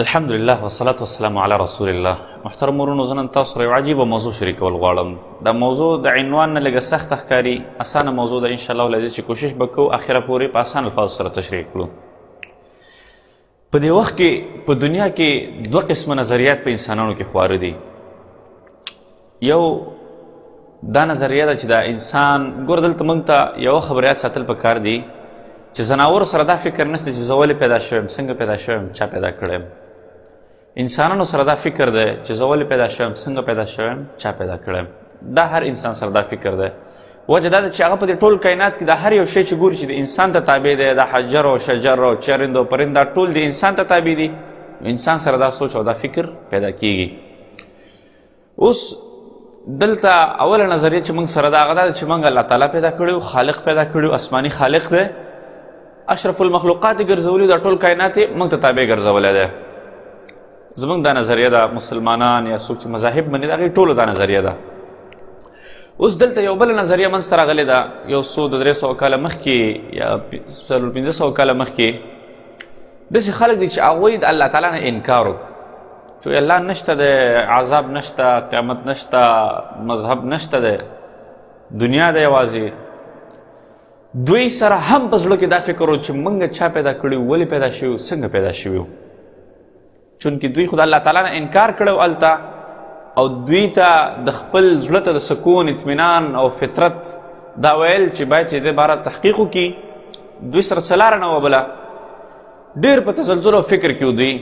الحمدلله والصلاة والسلام علی رسول الله. محترم ورونو، زه نن تاسو سره یو عجیبه موضوع شریکول غواړم. دا موضوع د عنوان نه لږه سخته ښکاري، اسانه موضوع ده. ان شاء الله العزیز چې کوشش به کوو اخره پورې په اسان الفاظو سره تشریح کړو. په دې وخت کې په دنیا کې دوه قسمه نظریات په انسانانو کې خواره دي. یو دا نظریه ده چې دا انسان ګور، دلته موږ ته یوه خبره یاد ساتل پکار دي چې ځناورو سره دا فکر نشته چې زه ولې پیدا شوی یم، څنګه پیدا شوی یم، چا پیدا کړی یم. انسانانو سره دا فکر دی چې زه ولې پیدا شوی یم، څنګه پیدا شوی یم، چا پیدا کړی یم. دا هر انسان سره دا فکر دی. وجه دا ده چې هغه په دې ټول کائنات کې د هر یو شی چې ګوري چې د انسان ته تابع دی، د حجر او شجر او چرند او پرند، دا ټول د انسان ته تابع دي. انسان سره دا سوچ او دا فکر پیدا کیږي. اوس دلته اوله نظریه چې موږ سره ده هغه دا ده چې موږ الله تعالی پیدا کړی، خالق پیدا کړی، آسماني خالق دی، اشرف المخلوقات یې ګرځولي، دا ټول کائنات یې موږ ته تابع ګرځولی دی. زموږ دا نظریه ده، مسلمانان یا څوک چې مذاهب مني د هغې ټولو دا نظریه ده. اوس دلته یو بله نظریه منځته راغلې ده، یو څو د 300 کاله مخکې یا 400-500 کاله مخکې داسې خلک دي چې هغوی د الله تعالی نه انکار وکړ، چې الله نشته دی، عذاب نشته، قیامت نشته، مذهب نشته دی، دنیا ده یوازې. دوی سره هم په زړه کې دا فکر و چې موږ چا پیدا کړي، ولې پیدا شوي، څنګه پیدا شوي. چونکې دوی خو د الله تعالی نه انکار کړی و هلته، او دوی ته د خپل زړه ته د سکون، اطمینان او فطرت دا ویل چې باید چې دې باره تحقیق وکړي. دوی سره څه لاره نه وه بله، ډېر په تزلزل او فکر کې و دوی.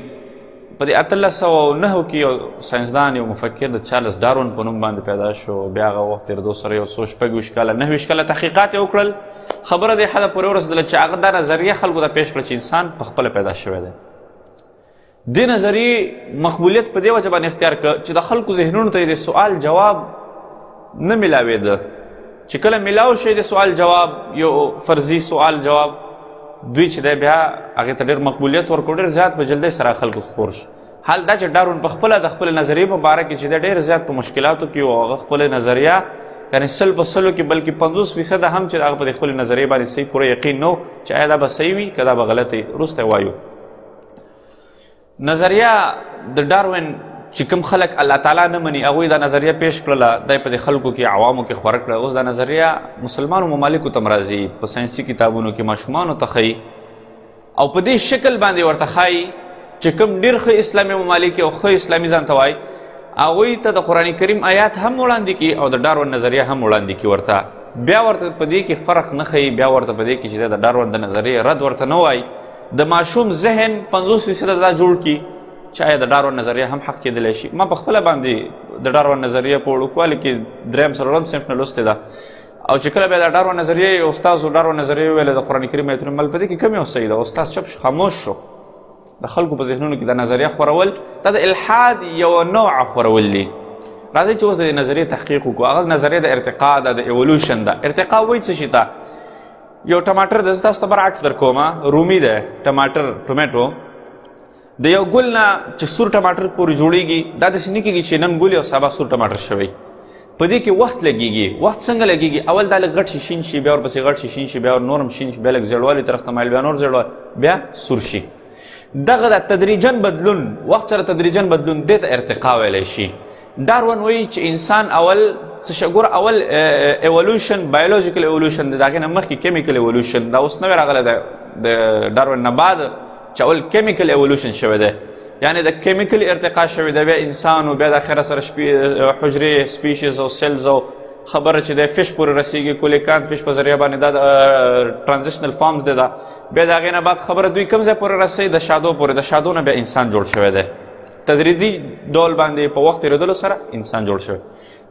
په دې 1809 کې یو ساینسدان، یو مفکر د چارلز ډارون په نوم باندې پیدا شو. بیا هغه وخت تېرېدو سره یو څو 26 کاله 29 کاله تحقیقات یې وکړل. خبره دې حده پورې ورسېدله چې هغه دا نظریه خلکو ته پیش کړه چې انسان په خپله پیدا شوی دی. دې نظریې مقبولیت په دې وجه باندې اختیار کړ چې د خلکو ذهنونو ته یې د سوال جواب نه ملاوېده، چې کله ملاو شي د سوال جواب، یو فرضي سوال جواب، دوی چې دی بیا هغې ته ډېر مقبولیت ورکړ، ډېر زیات په جلدۍ سره خلکو خپور شو. حال دا چې ډارون په خپله د خپلې نظریې په باره کې چې دی ډېر زیات په مشکلاتو کې و، هغه خپله نظریه یعنې 100 په 100 کې بلکې 50% هم چې هغه په دې خپلې نظریې باندې صحیح پوره یقین نه و چې آیا دا به صحیح وي که دا به غلط وي. وروسته وایو نظریه د ډاروین چې کوم خلک الله تعالی نه مني هغوی دا نظریه پیش کړله، دا یې په دې خلکو کې عوامو کې خوره کړه. اوس دا نظریه مسلمانو ممالکو ته هم راځي، په ساینسي کتابونو کې ماشومانو ته ښیي او په دې شکل باندې ورته ښایي چې کوم ډېر ښه اسلامي ممالک او ښه اسلامي ځان ته وایي هغوی ته د قرآن کریم آیات هم وړاندې کړي او د ډارون نظریه هم وړاندې کړي ورته. بیا ورته په دې کې فرق نه ښیي، بیا ورته په دې کې چې د ډارون د نظریې رد ورته نه وایي. د ماشوم ذهن 50% دا جوړ کړي چې آیا د ډارون نظریه هم حق کېدلی شي. ما په خپله باندې د ډارون نظریه په وړوکوالي کې دریم څلورم صنف نه لوستې ده، او چې کله بیا د ډارون نظریه استاد ډارون نظریه وویله د قرآن کریم آیتونه مل په دې کې کوم یو صحیح ده، استاد چپ شو، خاموش شو. د خلکو په ذهنونو کې د نظریه خورول دا د الحاد یو نوع خورول دي. راځئ چې اوس د نظریې تحقیق وکړو. هغه نظریه د ارتقا ده، د ایولوشن ده. ارتقا وایي څه شي ته؟ یو ټماټر د تاسو ته برعکس در کوم، رومي ده ټماټر، ټومیټو د یو ګل نه چې سور ټماټر پورې جوړیږي، دا داسې نه کېږي چې نن ګل او سبا سور ټماټر شوی. په دې کې وخت لګیږي. وخت څنګه لګیږي؟ اول دا لږ غټ شي شین شي، بیا ورپسې غټ شي شین شي، بیا نور هم شین شي، بیا لږ زیړوالي طرف ته مایل، بیا نور زیړوالی، بیا سور شي. دغه د تدریجن بدلون، وخت سره تدریجن بدلون، دې ته ارتقا ویلی شي. ډارون وایي چې انسان اول څه شي؟ ګوره اول ایولوشن، بایولوژیکل ایولوشن دی، د هغې نه مخکې کیمیکل ایولوشن، دا اوس نوی راغلی دی د ډارون نه بعد چې اول کیمیکل ایولوشن شوی دی، یعنې د کیمیکل ارتقا شوې ده، بیا انسان و بیا د اخره سره حجرې، سپیشیز او سیلز او خبره چې د فش پورې رسیږي، کولیکان فش په ذریعه باندې دا ترانزیشنل فارمز دی. دا بیا د هغې نه بعد خبره دوی کوم ځای پورې رسوي؟ د شادو پورې. د شادو نه بیا انسان جوړ شوی دی، تدریجي ډول باندې په وخت تېرېدلو سره انسان جوړ شوی.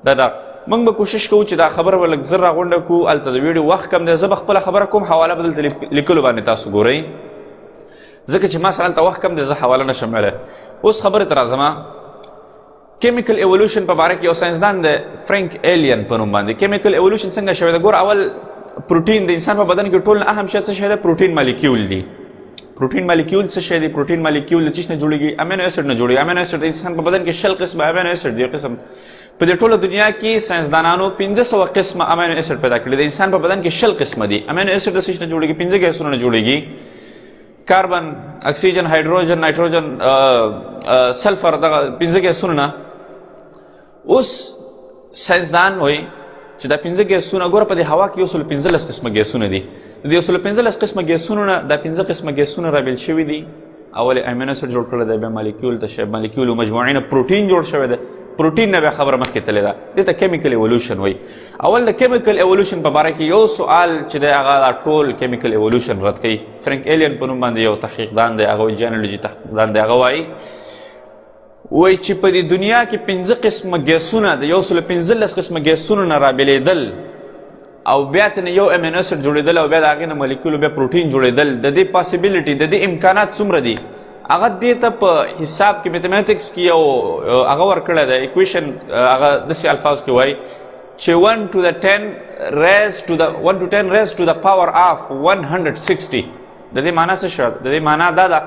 دا موږ به کوشش کوو چې دا خبره به لږ زر راغونډه کړو. هلته د ویډیو وخت کم دی، زه به خپله خبره کوم، حواله به دلته لیکلو باندې تاسو ګورئ، ځکه چې ما سره هلته وخت کم دی، زه حواله نشم ویلی. اوس خبرې ته راځم. کیمیکل ایولوشن په باره کې یو ساینسدان دی فرانک ایلین په نوم باندې. کیمیکل ایولوشن څنګه شوی دی؟ ګوره اول پروټین د انسان په بدن کې ټول نه اهم شی څه شی دی؟ پروټین مالیکیول دی. پروټین مالیکیول څه شی دی؟ پروټین مالیکیول له څه نه جوړیږي؟ امینو اسید نه جوړیږي. امینو اسید د انسان په بدن کې 20 قسمه امینو اسید دی. قسم په دې ټوله دنیا کې ساینسدانانو 500 قسمه امینو اسید پیدا کړي. د انسان په بدن کې 20 قسمه دي. امینو اسید د څه نه جوړیږي؟ 5 ګیسونو نه جوړیږي. کاربن، اکسیجن، هایدروجن، نایټروجن، سلفر، دغه پنځه ګیسونه نه. اوس ساینسدان وایي چې دا پنځه ګیسونه، ګوره په دې هوا کې 115 قسمه ګیسونه دي، د دې 115 قسمه ګیسونو نه دا پنځه قسمه ګیسونه رابېل شوي دي. اول امینو اسید جوړ کړی دی، بیا مالیکیول ته شی، مالیکیول مجموعې نه پروټین جوړ شوی دی، پروټین نه بیا خبره مخکې تللې ده. دې ته کیمیکل ایولوشن وایي. اول د کیمیکل ایولوشن په باره کې یو سوال چې دی هغه دا ټول کیمیکل ایولوشن رد کوي. فرانک ایلین په نوم باندې یو تحقیقدان دی، هغه جینولوژي تحقیقدان دی، هغه وایي چې په دې دنیا کې پنځه قسمه ګیسونه د 115 قسمه ګیسونو نه رابېلېدل او بیا ترې یو امینو اسید جوړېدل او بیا د هغې نه مالیکول بیا پروټین جوړېدل، د دې possibility، د دې امکانات څومره دي؟ هغه دې ته په حساب کې mathematics کې یو هغه ورکړی دی equation، هغه داسې الفاظ کې وایي چې 1 to the 10 raised to the 1 to 10 raised to the power of 160. د دې معنا څه شوه؟ د دې معنا دا ده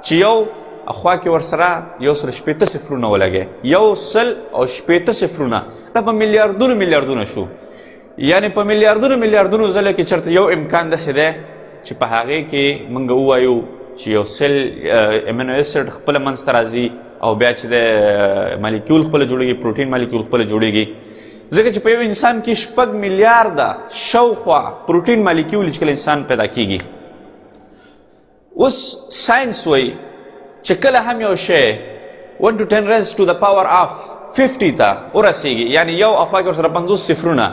چې یو خوا کې ورسره 160 صفرونه ولګي، 160 صفرونه، دا په میلیاردونو میلیاردونه شو. یعنی په میلیاردونو میلیاردونو ځله کې چېرته یو امکان داسې دی چې په هغې کې موږ ووایو چې یو سل امینو اسید خپله منځته راځي او بیا چې د مالیکیول خپله جوړېږي، پروټین مالیکیول خپله جوړېږي. ځکه چې په یو انسان کې 6 میلیارده شاوخوا پروټین مالیکیول چې کله انسان پیدا کیږي. اوس ساینس وایي چې کله هم یو شی 1 to 10 raised to the power of 50 ته ورسېږي، یعنی یو اخوا کې ورسره 50 صفرونه،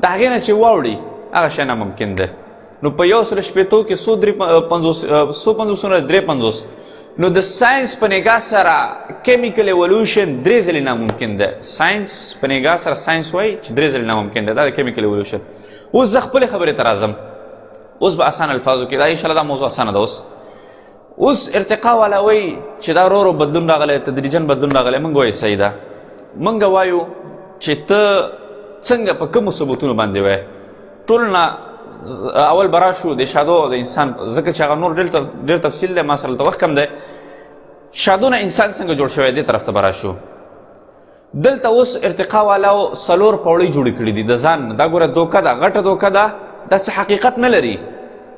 د هغې نه چې واوړي هغه شی ناممکن دی. نو په 160 کې څو درې پنځوس، څو پنځوسونه درې پنځوس. نو د ساینس په نګاه سره کیمیکل ایولوشن درې ځلې ناممکن دی. ساینس په نګاه سره ساینس وایي چې درې ځلې ناممکن دی، دا د کیمیکل ایولوشن. اوس زه خپلې خبرې ته راځم، اوس به اسانه الفاظو کې دا انشاءالله دا موضوع اسانه ده. اوس ارتقا والا وایي چې دا ورو ورو بدلون راغلی، تدریجا بدلون راغلی. موږ وایو صحیح ده، موږ وایو چې ته څنګه په کومو ثبوتونو باندې وایې؟ ټول نه اول به راشو د شادو د انسان، ځکه چې هغه نور ډېر تفصیل دی، ما سره دلته وخت کم دی. شادو نه انسان څنګه جوړ شوی دې طرف ته به راشو. دلته اوس ارتقا والاو څلور پوړۍ جوړې کړې دي د ځان. دا ګوره دوکه ده، غټه دوکه ده، دا څه حقیقت نه لري،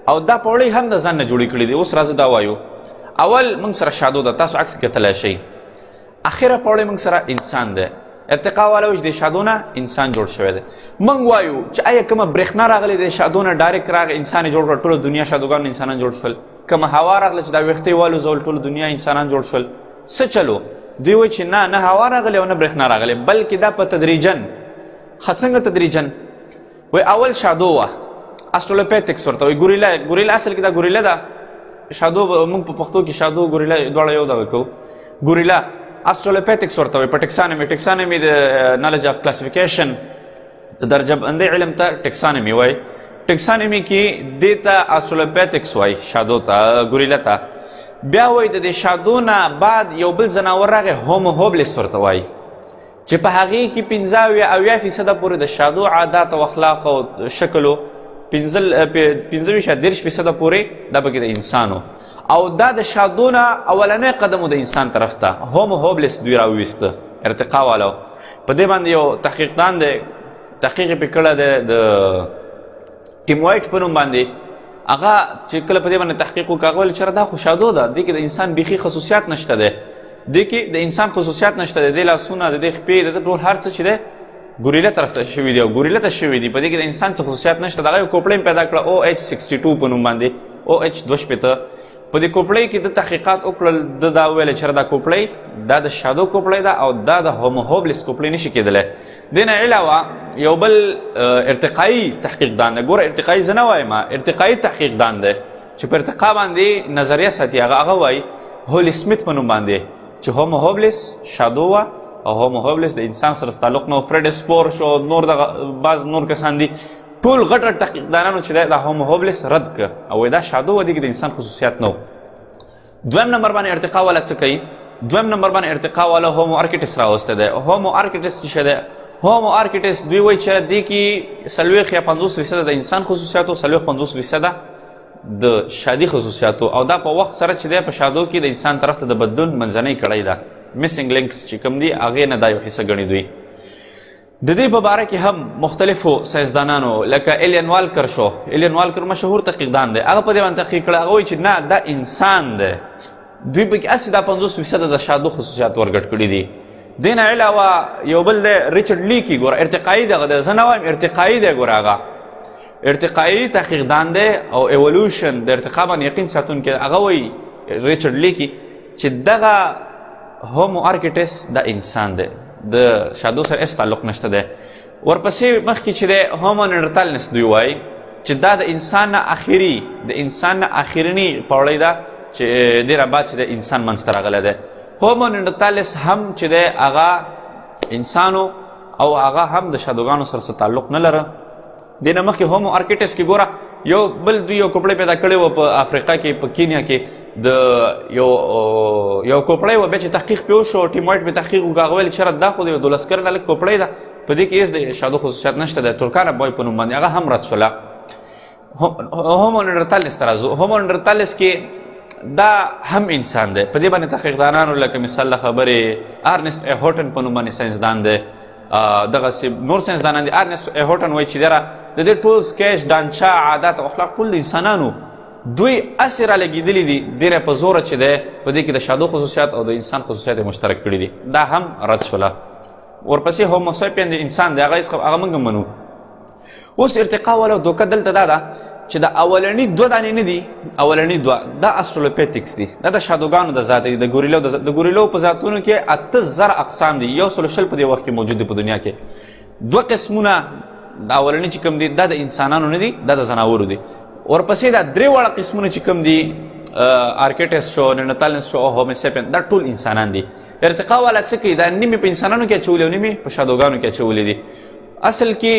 او دا پوړۍ هم د ځان نه جوړې کړې دي. اوس راځه دا وایو. اول موږ سره شادو ده، تاسو عکس کتلی شئ. اخره پوړۍ موږ سره انسان دی. ارتقا والا وایي چې د شادو نه انسان جوړ شوی دی. موږ وایو چې آیا کومه برېښنا راغلې د شادو نه direct راغی انسان یې جوړ کړ، ټوله دنیا شادوګانو انسانان جوړ شول. کومه هوا راغله چې دا ویښتې والوزول، ټوله دنیا انسانان جوړ شول. څه چلو؟ دوی وایي چې نه، نه هوا راغلې او نه برېښنا راغلې، بلکې دا په تدریجن. ښه څنګه تدریجن؟ وایي اول شادو وه، استرالوپیتکس ورته وایي، ګوریلا. ګوریلا اصل کې دا ګوریلا ده، شادو موږ په پښتو کې شادو ګوریلا دواړه یو دغه کوو. ګوریلا استرالوپیتکس ورته وایي په taxonomy. taxonomy د knowledge of classification، د درجه بندۍ علم ته taxonomy وایي. taxonomy کې دې ته استرالوپیتکس وایي، شادو ته، ګوریلا ته. بیا وایي د دې شادو نه بعد یو بل ځناور راغی، هومو هوبلیس ورته وایي، چې په هغې کې 75% پورې د شادو عادات او اخلاق او شکلو، 25 یا 30% پورې دا پکې د انسانو. او دا د شادو نه اولنی قدم و د انسان طرف ته، هومو هوبلیس دوی راوویسته ارتقا والو. په دې باندې یو تحقیقدان دی، تحقیق یې پرې کړی دی د ټیم وایټ په نوم باندې. هغه چې کله په دې باندې تحقیق وکړ، هغه ویل چېرې دا خو شادو ده، دې کې د انسان بیخي خصوصیات نشته دی، دې کې د انسان خصوصیات نشته دی، د دې لاسونه، د دې خپې، د دې ټول هر څه چې دی ګوریلا طرف ته شوي دي او ګوریلا ته شوي دي، په دې کې د انسان څه خصوصیات نشته. دغه یو کوپړۍ یې پیدا کړه، او ایچ 62 په نوم باندې، او ایچ 62. په دې کوپړۍ کې د تحقیقات وکړل، ده دا وویل چې دا کوپړۍ دا د شادو کوپړۍ ده او دا د هومو هوبلیس کوپړۍ نشي کېدلی. دې نه علاوه یو بل ارتقایي تحقیق دان دی، ګوره ارتقایي زه نه وایم، ارتقایي تحقیق دان دی چې په ارتقا باندې نظریه ساتي. هغه وایي هولي سمیت په نوم باندې چې هومو هوبلیس شادو وه او هومو هوبلیس د انسان سره تعلق نه و، فرډ سپور شو، نور دغه بعض نور کسان دي، ټول غټ غټ تحقیقدانانو چې دی دا هومو هوبلیس رد کړ او وایي دا شادو وه، دې کې د انسان خصوصیات نه و. دویم نمبر باندې ارتقا والا څه کوي؟ دویم نمبر باندې ارتقا والا هومو ارکیټس راوستی دی. هومو ارکیټس څه شی دی؟ هومو ارکیټس دوی وایي چې دې کې 40 یا 50% د انسان خصوصیاتو، 40 50% د شادي خصوصیاتو، او دا په وخت سره چې دی په شادو کې د انسان طرف ته د بدلون منځنۍ کړۍ ده، missing links چې کوم دي هغې نه دا یو حصه ګڼي دوی. د دې په باره کې هم مختلفو ساینسدانانو لکه ایلین والکر شو، ایلین والکر مشهور تحقیقدان دی، هغه په دې باندې تحقیق کړی، هغه وایي چې نه دا انسان دی. دوی پکې هسې دا 50% د شادو خصوصیات ورګډ کړي دي. دې نه علاوه یو بل دی ریچارډ لیکي، ګوره ارتقایي دغه دی، زه نه وایم ارتقایي دی، ګوره هغه ارتقایي تحقیقدان دی او ایولوشن د ارتقا باندې یقین ساتونکی، هغه وایي ریچارډ لیکي چې دغه هومو ارکیټس دا انسان دی، د شادو سره هېڅ تعلق نشته دی. ورپسې مخکې چې دی هومو نیندرتالنس، دوی وایي چې دا د انسان نه اخري، د انسان نه اخرني پوړۍ ده چې ډېره بعد چې د انسان منځته راغلی دی. هومو نیندرتالس هم چې دی هغه انسانو او هغه هم د شادوګانو سره څه تعلق نه لره. دې نه مخکې هومو ارکیټس کې ګوره یو بل دوی یو کوپړۍ پیدا کړې وه په افریقا کې، په کینیا کې د یو کوپړۍ وه، بیا چې تحقیق پرې وشو، ټیم وایټ پرې تحقیق وکړ، هغه ویل چېرې دا خو د یو 12 کلن هلک کوپړۍ ده، په دې کې هېڅ د شادو خصوصیات نشته دی، ترکانه بوی په نوم باندې هغه هم رد شوله. هومو نیندرتالس ته راځو. هومو نیندرتالس کې دا هم انسان دی، په دې باندې تحقیقدانانو لکه مثال له خبرې ارنست ای هوټن په نوم باندې ساینسدان دی، دغسې نور ساینسدانان دي. ارنست ای هوټن وایي چې دره د دې ټول سکیچ، ډانچه، عادات او اخلاق ټول انسانانو دوی هسې رالګېدلي دي، ډېره په زوره چې دی په دې کې د شادو خصوصیات او د انسان خصوصیات یې مشترک کړي دي، دا هم رد شوله. ورپسې هوموسیپین د انسان دی، هغه هېڅ هغه موږ هم منو. اوس ارتقا والا دوکه دلته دا ده چې د اولني دوه دانې نه دي، اولني دوه دا استرالوپیتکس دي، دا د شادوګانو د ذات دي، د ګوریلو د ذات، د ګوریلو په ذاتونو کې 8000 اقسام دي، 120 په دې وخت کې موجود دي په دنیا کې. دوه قسمونه د اولني چې کوم دي دا د انسانانو نه دي، دا د ځناورو دي. ورپسې دا درې واړه قسمونه چې کوم دي، آرکیټس شو، نیندرتالنس شو او هوموسیپین، دا ټول انسانان دي. ارتقا والا څه کوي؟ دا نیمې په انسانانو کې اچولي او نیمې په شادوګانو کې اچولي دي. اصل کې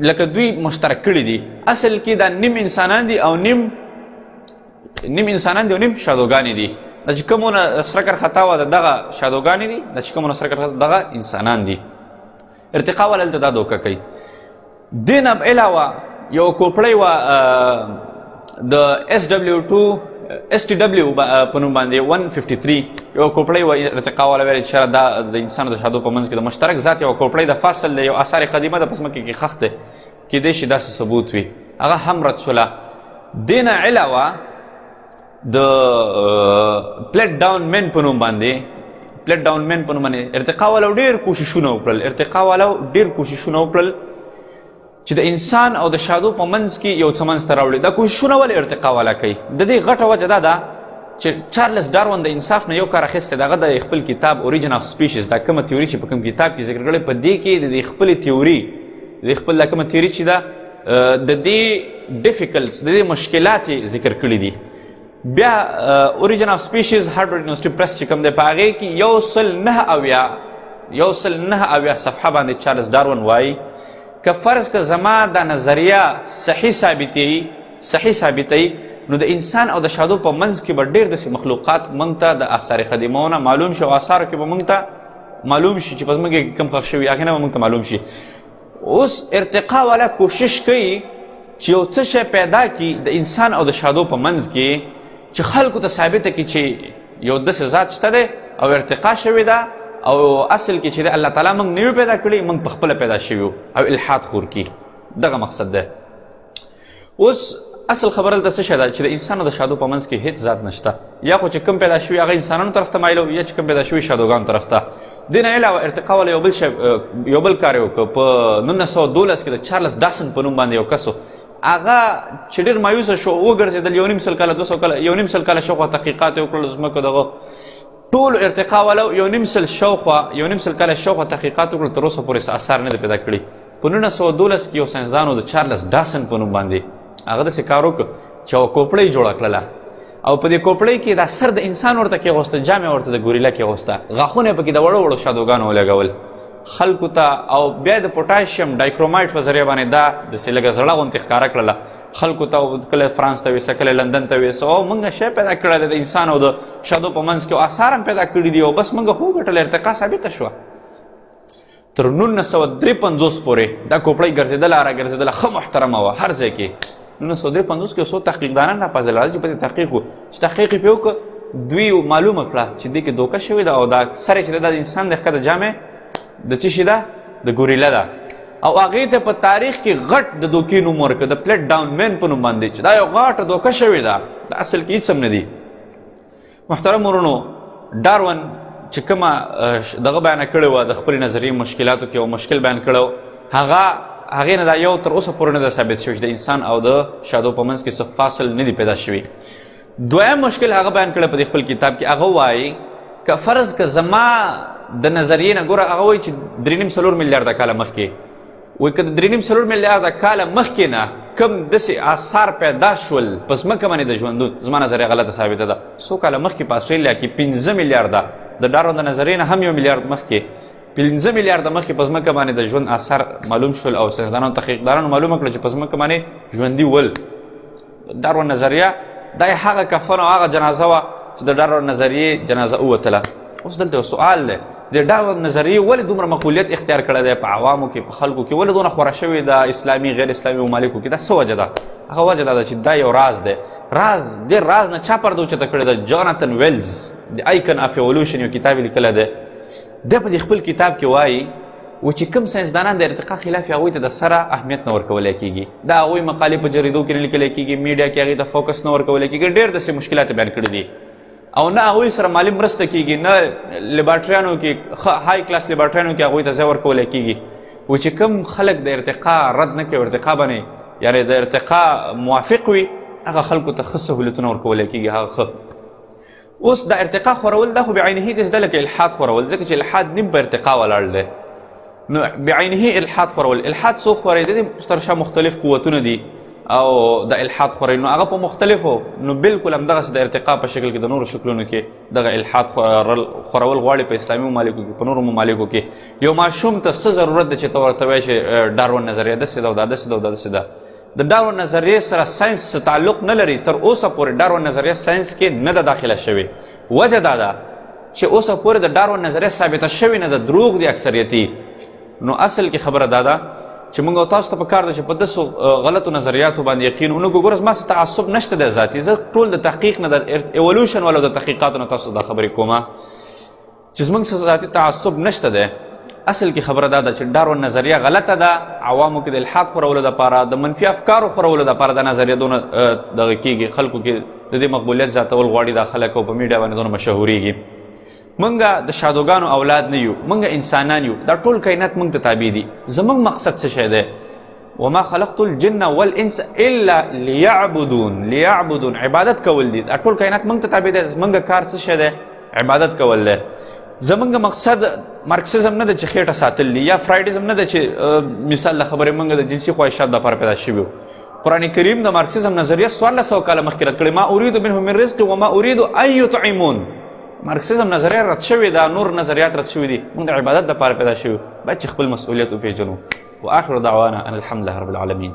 لکه دوی مشترک کړي دي، اصل کې دا نیم انسانان دي او نیم انسانان دي او نیم شادوګانې دي. دا چې کومونه سره کرښه خطا وه دغه شادوګانې دي، دا چې کومونه سره کرښه دغه انسانان دي. ارتقا والا دلته دا دوکه کوي. دې نه علاوه یو کوپړۍ وه د اس ډبلیو ټو اس ټي ډبلیو په نوم باندې 153، یو کوپړۍ وه. ارتقا والا ویل چې دا د انسان د شادو په منځ کې د مشترک ذات یو کوپړۍ د فصل دی، یو آثار قدیمه ده په ځمکه کې ښخ دی، کیدای شي داسې ثبوت وي، هغه هم رد شوله. دې نه علاوه د پلیټ ډاون مین په نوم باندې، پلیټ ډاون مین په نوم باندې ارتقا والو ډېر کوششونه وکړل، ارتقا والو ډېر کوششونه وکړل چې د انسان او د شادو په منځ کې یو څه منځ ته راوړي. دا کوششونه ولې ارتقا والا کوي؟ د دې غټه وجه دا ده چې چارلس ډارون د انصاف نه یو کار اخیستی دی، هغه د خپل کتاب اوریجن آف سپیشیز، دا کومه تیوري چې په کوم کتاب کې ذکر کړې، په دې کې د دې خپلې تیوري، د دې خپل دا کومه تیوري چې ده، د دې ډیفیکلټس، د دې مشکلات یې ذکر کړي دي. بیا اوریجن آف سپیشیز هارورډ یونیورسټي پرس چې کوم دی، په هغې کې 179 صفحه باندې چارلس ډارون وایي که فرض که زما دا نظریه صحیح ثابتوي، صحیح ثابتوي، نو د انسان او د شادو په منځ کې به ډېر داسې مخلوقات موږ ته د آثار قدیمو نه معلوم شي او آثارو کې به موږ ته معلوم شي چې په ځمکه کې کوم ښخ شوي، هغې نه به موږ ته معلوم شي. اوس ارتقا والا کوشش کوي چې یو څه شی پیدا کړي د انسان او د شادو په منځ کې چې خلکو ته ثابته کړي چې یو داسې ذات شته دی او ارتقا شوې ده او اصل کې چې دی الله تعالی موږ نه یو پیدا کړي، موږ په خپله پیدا شوي یو او الحاد خور کړي، دغه مقصد دی. اوس اصل خبره دلته څه شی ده چې د انسان او د شادو په منځ کې هیڅ ذات نشته، یا خو چې کوم پیدا شوي هغه انسانانو طرف ته مایل یا چې کوم پیدا شوي شادوګانو طرف ته. دې نه علاوه ارتقا والا یو بل شی، یو بل کار یې وکړ. په 1912 کې د چارلس ډاسن په نوم باندې یو کس و، هغه چې ډېر مایوسه شو وګرځېدل، یو نیم سل کاله، دوه سوه کاله، یو نیم سل کاله شاوخوا تحقیقات یې وکړل، ځمکه دغه ټول ارتقا والو یو نیم سل شاوخوا، یو نیم سل کاله شاوخوا تحقیقات وکړل، تر اوسه پورې څه اثار نه دي پیدا کړي. په 1912 کې یو ساینسدان و د چارلس ډاسن په نوم باندې، هغه داسې کار وکړ چې یوه کوپړۍ جوړه کړله او په دې کوپړۍ کې دا سر د انسان ورته کېغوسته، جامې ورته د ګوریلا کېغوسته، غاښونه یې پکې د وړو وړو شادوګانو ولګول خلکو ته، او بیا د پوټاشیم ډایکرومایټ په ذریعه باندې دا داسې لږه زړه غوندې ښکاره کړله خلکو ته، کله فرانس ته ویسه، کله لندن ته ویسه، او موږ شی پیدا کړی دی د انسان او د شادو په منځ کې، او آثار هم پیدا کړي دي، او بس موږ خو وګټله، ارتقا ثابته شوه. تر 1953 پورې دا کوپړۍ ګرځېدله راګرځېدله، ښه محترمه وه هر ځای کې. 1953 کې څو تحقیقدانان راپاڅېدل، راځي چې په دې تحقیق وکړو، چې تحقیق یې پرې وکړ، دوی معلومه کړه چې دې کې دوکه شوې ده او دا سر یې چې ده دا د انسان د ښکته جامې د څه شي ده؟ د ګوریلا ده. او هغې ته په تاریخ کې غټ د دوکې نوم ورکړ، د پلټ ډاون مین په نوم باندې، چې دا یو غټه دوکه شوې ده، دا اصل کې هېڅ هم نه دي. محترم ورونو، ډارون چې کومه دغه بیانه کړې وه د خپلې نظریې مشکلاتو کې یو مشکل بیان کړی و، هغه هغې نه دا یو تر اوسه پورې نه ده ثابت شوی چې د انسان او د شادو په منځ کې څه فاصل نه دی پیدا شوی. دویم مشکل هغه بیان کړی په دې خپل کتاب کې، هغه وایي که فرض که زما د نظریې نه ګوره، هغه وایي چې 3.5-4 میلیارده کاله مخکې، وایي که د 3.5-4 میلیارده کاله مخکې نه کوم داسې آثار پیدا شول په ځمکه باندې د ژوندون، زما نظریه غلطه ثابته ده. څو کاله مخکې په اسټرالیا کې 5 میلیارده، د ډارون د نظریې نه هم 1 میلیارد مخکې، 5 میلیارده مخکې په ځمکه باندې د ژوند آثار معلوم شول او ساینسدانانو تحقیقدارانو معلومه کړه چې په ځمکه باندې ژوندي ول. ډارون نظریه دا یې هغه کفن او هغه جنازه وه چې د ډارون نظریې جنازه ووتله. اوس دلته یو سوال دی، د ډارون نظریې ولې دومره مقبولیت اختیار کړی دی په عوامو کې، په خلکو کې، ولې دونه خوره شوې ده اسلامي غیر اسلامي ممالکو کې؟ دا څه وجه ده؟ هغه وجه دا ده چې دا یو راز دی. راز دې راز نه چا پرده اوچته کړې ده؟ جوناتن ویلز د آیکن اف ایولوشن یو کتاب یې لیکلی دی. دی په دې خپل کتاب کې وایي و چې کوم ساینسدانان د ارتقا خلاف هغوی ته د سره اهمیت نه ورکولی کېږي، دا هغوی مقالې په جریدو کې نه لیکلی کېږي، میډیا کې هغې ته فوکس نه ورکولی کېږي، ډېر داسې مشکلات یې بیان کړي دي، او نه هغوی سره مالي مرسته کېږي، نه لیبارټریانو کې های کلاس لیبارټریانو کې هغوی ته ځای ورکولی کېږي. و چې کوم خلک د ارتقا رد نه کوي، ارتقا باندې یعنې د ارتقا موافق وي، هغه خلکو ته ښه سهولتونه ورکولی کېږي، هغه ښه. اوس د ارتقا خورول دا خو بعینه داسې ده لکه الحاد خورول، ځکه چې الحاد نیم په ارتقا ولاړ دی، نو بعینه الحاد خورول. الحاد څوک خوري؟ د دې تر شا مختلف قوتونه دي او د الحاد خوري، نو هغه په مختلفو، نو بالکل همدغسې د ارتقا په شکل کې د نورو شکلونو کې دغه الحاد خورول غواړي په اسلامي ممالکو کې، په نورو ممالکو کې. یو ماشوم ته څه ضرورت دی چې ته ورته وایې چې ډارون نظریه داسې ده او دا داسې ده او دا داسې ده؟ د ډارون نظریې سره ساینس څه تعلق نه لري. تر اوسه پورې ډارون نظریه ساینس کې نه ده داخله شوې. وجه دا ده چې اوسه پورې د ډارون نظریه ثابته شوې نه ده، دروغ دي اکثریتي. نو اصل کې خبره دا ده چې موږ او تاسو ته په کار ده چې په داسو غلطو نظریاتو باندې یقین ونه کړو. ګوره زما څه تعصب نشته دی ذاتي، زه ټول د تحقیق نه، د ایولوشن والو د تحقیقاتو نه تاسو دا خبرې کومه چې زموږ څه ذاتي تعصب نشته دی. اصل کې خبره دا ده چې ډارون نظریه غلطه ده، عوامو کې د الحاد خورولو دپاره، د منفي افکارو خورولو دپاره دا نظریه دونه دغه کېږي، خلکو کې د دې مقبولیت زیاتول غواړي دا خلک، او په میډیا باندې دونه مشهورېږي. مونږ د شادوګانو اولاد نه یو، مونږ انسانان یو، دا ټول کائنات مونږ ته تابع دي. زمونږ مقصد څه شی دی؟ وما خلقت الجن والانس الا ليعبدون. ليعبدون عبادت کول دي. دا ټول کائنات مونږ ته تابع دی، زمونږ کار څه شی دی؟ عبادت کول دی. زمونږ مقصد مارکسیزم نه ده چې خېټه ساتل دي، یا فرایډیزم نه ده چې مثال له خبرې مونږ د جنسي خواهشات دپاره پیدا شوي یو. قرآن کریم د مارکسیزم نظریه 1400 کاله مخکې رد کړې، ما اريد منهم من رزق وما اريد ان يطعمون. مارکسیزم نظریه رد شوې ده، نور نظریات رد شوي دي. مونږ د عبادت دپاره پیدا شوي یو، باید چې خپل مسؤلیت وپېژنو. واخر دعوانا ان الحمد لله رب العالمین.